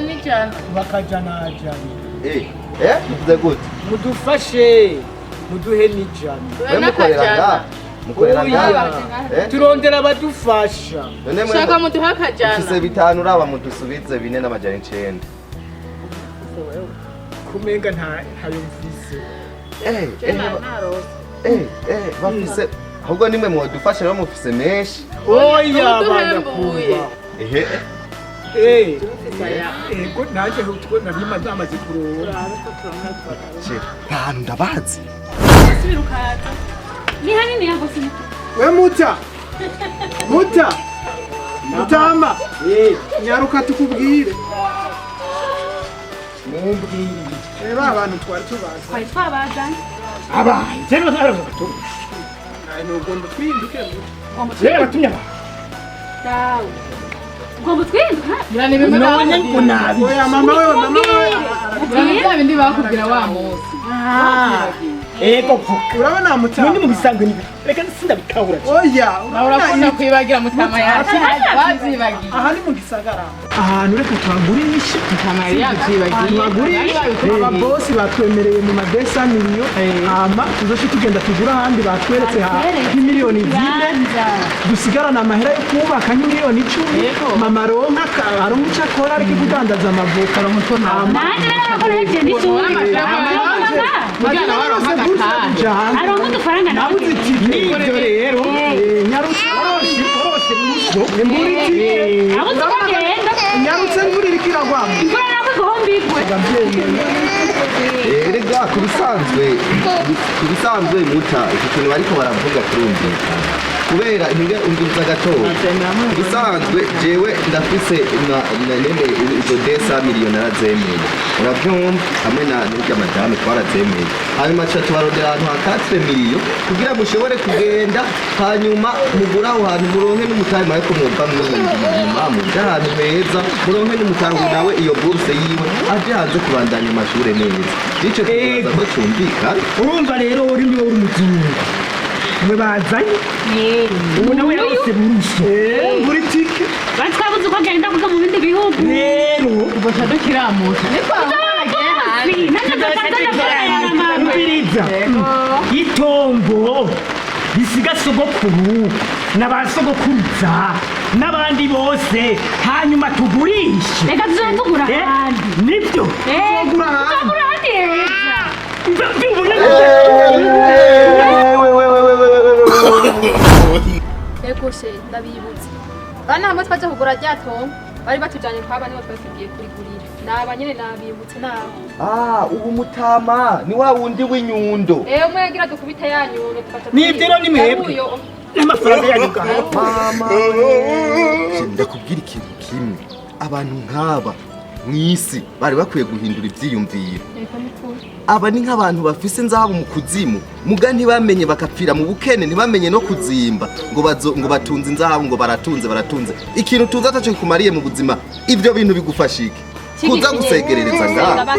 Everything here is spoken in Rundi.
Dufise n'ijana. Bakajana jana. Eh eh, muvuze gute? Mudufashe, muduhe n'ijana. Mwe mukorera ngaha? Mukorera ngaha? Eh? Turondera abadufasha. None mwe Shaka muduhe akajana. Mufise bitanu, uraba mudusubize 4,900. Kumenga nta ntayo mfise. Eh eh eh eh, bafise ahubwo nimwe mwodufasha rero, mufise menshi. Oya. Uduhembuye. Banyakumva. Ehe. Eh, ego, nanjye utwo nari namaze kuronka. Che, nta hantu ndabazi. Subira ukaza. Ni hanini hapo si? We muta, muta, mutama. Eh. Nyaruka tukubwire. Mumbwire. Reba abantu twari tubazi. Twari twabazanye. Abaye rero barabatumye. Ntugomba twihinduke, muta. Rero batumye abantu. Dawe. Ugomba utwinduka? Ngira ni bimwe None ngo nabi. Oya mama we, mama we. Ngira ni bya bindi bakubwira wa munsi. Ego, vuga. Urabona muta. None mu bisanzwe ni reka sindabitahura. Oya. Nawe urakunda kwibagira, mutama yacu wabyibagiye. Aha ni mu gisagara, ahantu reka tuhagurishe. Mutama yari yabyibagiye. Tuhagurishe, ababosi batwemereye mu madesa miliyo, hama tuzoce tugenda tugura ahandi batweretse nk'imiliyoni 4, dusigarana amahera yo kubaka nk'imiliyoni 10. Mama aronka, aronka icyo akora, ariko kudandaza amavoka. Hama Nanjye rero nakora heje n'ishuri. Kugira ngo aronke agatahe. Aronka udufaranga nawe. Nabuze itike. Nibyo rero. Nyarutse. Oroshe muso. Imbura itike. Abo tukagenda. Nyarutse, imvura iriko iragwa. Imvura nako igomba igwe. Erega ku bisanzwe muta, iki kintu bariko baravuga turumvikana, kubera ntige umviriza gatoya. Ku bisanzwe jewe ndafise na nene izo desa miliyoni narazemeye, uravyumva, hamwe na n'urya madame twarazemeye. Hanyuma tuca tubarondera ahantu ha 4 miliyo kugira mushobore kugenda, hanyuma mugure aho hantu, muronke n'umutahe, ariko mwumva mwiyuma muje ahantu heza, muronke n'umutahe. Ubu nawe iyo bourse yiwe aje hanze kubandanya amashure neza. Ico tubaza ko cumvikana. Urumva rero uri niwe uri umuzungu mwe bazanye, ubu nawe yarose buruso. Imvura itike. Bari twabuze uko agenda kuva mu bindi bihugu. Rero Ubwo dukiramuka niko agiye hanze. Nanjye ndasanze ndakorana na mama. Umviriza, itongo risiga sogokuru na ba sogokuruza n'abandi bose, hanyuma tugurishe. Reka tuzobe tugura Eh, ahandi. Nibyo. Eh, Tuzogura ahandi. tuzogura ahandi heza. Mva- Ego she, ndabibutse bana hamwe twaje kugura rya tongo bari batujanye kwa bane twari tugiye kurigurira, naba nyene nabibutse nabo. Ah, ubu mutama ni wa wundi w'inyundo. Eh, umwe yagira dukubite ya nyundo tukaca. Nibyo rero ni mwebwe. N'amafaranga yanyu ngaho. Mama, ndakubwira ikintu kimwe: abantu nk'aba mw'isi bari bakwiye guhindura ivyiyumviro. Aba ni nk'abantu bafise inzahabu mu kuzimu, muga ntibamenye, bakapfira mu bukene, ntibamenye no kuzimba ngo bazo, ngo batunze inzahabu, ngo baratunze, baratunze. Ikintu utunze ataco kikumariye mu buzima, ivyo bintu bigufasha iki kuza gusegerereza ngaha?